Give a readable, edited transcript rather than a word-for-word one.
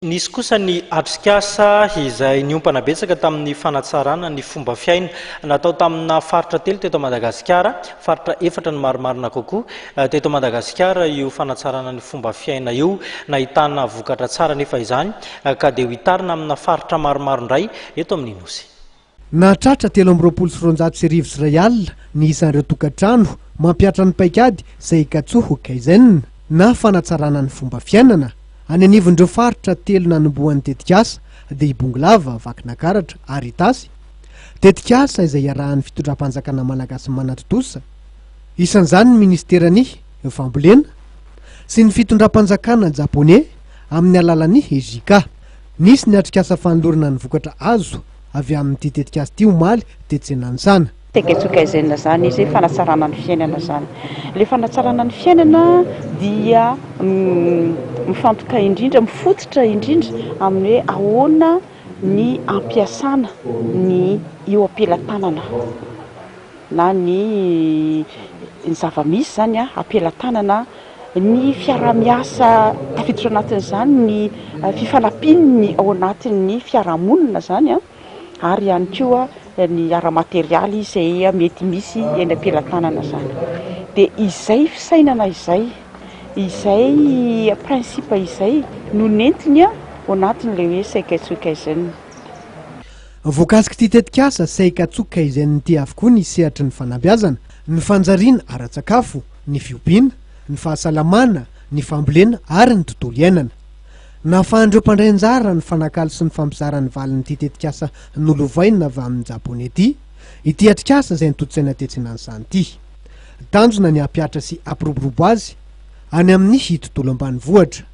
Nisy kosa ny atrikasa izay niompana betsaka tamin'ny fanatsarana ny fomba fiaina. Natao tamina faritra telo teto Madagasikara, faritra efatra no marimarina kokoa, teto Madagasikara io fanatsarana ny fomba fiaina io. Nahitana vokatra tsara anefa izany ka dia ho hitarina amina faritra maromaro indray eto amin'ny Nosy. Nahatratra 1123 alina ny isan'ireo tokantrano mampihatra ny paikady Seikatsu Kaizen na fanatsarana ny fomba fiainana any anivon'ireo faritra telo nanombohan'ny tetikasa dia i Bongolava, Vakinakaratra ary Itasy. Tetikasa izay iarahan'ny fitondram-panjakana malagasy manatontosa, isan'izany ny minisiteran'ny Fambolena sy ny fitondram-panjakana japoney amin'ny alalan'ny JICA. Nisy ny atrikasa fanolorana ny vokatra azo avy amin'ity tetikasa ity omaly tetsy Nanisana. Seikatsu Kaizen izany izy, fanatsarana ny fiainana izany. Ilay fanatsarana ny fiainana dia mifantoka indrindra, mifototra indrindra amin'ny hoe ahoana ny ampiasana ny eo am-pelatanana na ny ny zava-misy izany am-pelatanana, ny fiaraha-miasa tafiditra ao anatin'izany ny fifanampian'ny ao anatin'ny fiarahamonina izany ary ihany koa ny ara-materialy izay mety misy eny am-pelatanana izany. Dia izay fisainana izay, izay principe izay no nentiny ao anatin'ilay hoe Seiketsu Kaizen. Voakasik'ity tetikasa Seikatsu Kaizen ity avokoa ny sehatry ny fanabeazana, ny fanjariana ara-tsakafo, ny fiompiana, ny fahasalamana, ny fambolena ary ny tontolo iainana. Nahafahan'ireo mpandray anjara nifanakalo sy nifampizara ny valin'ity tetikasa nolovaina avy amin'ny Japoney ity, ity atrikasa izay notontosaina tetsy Nansana ity. Tanjona ny hampihatra sy hampiroborobo azy any amin'ny tontolo ambanivohitra.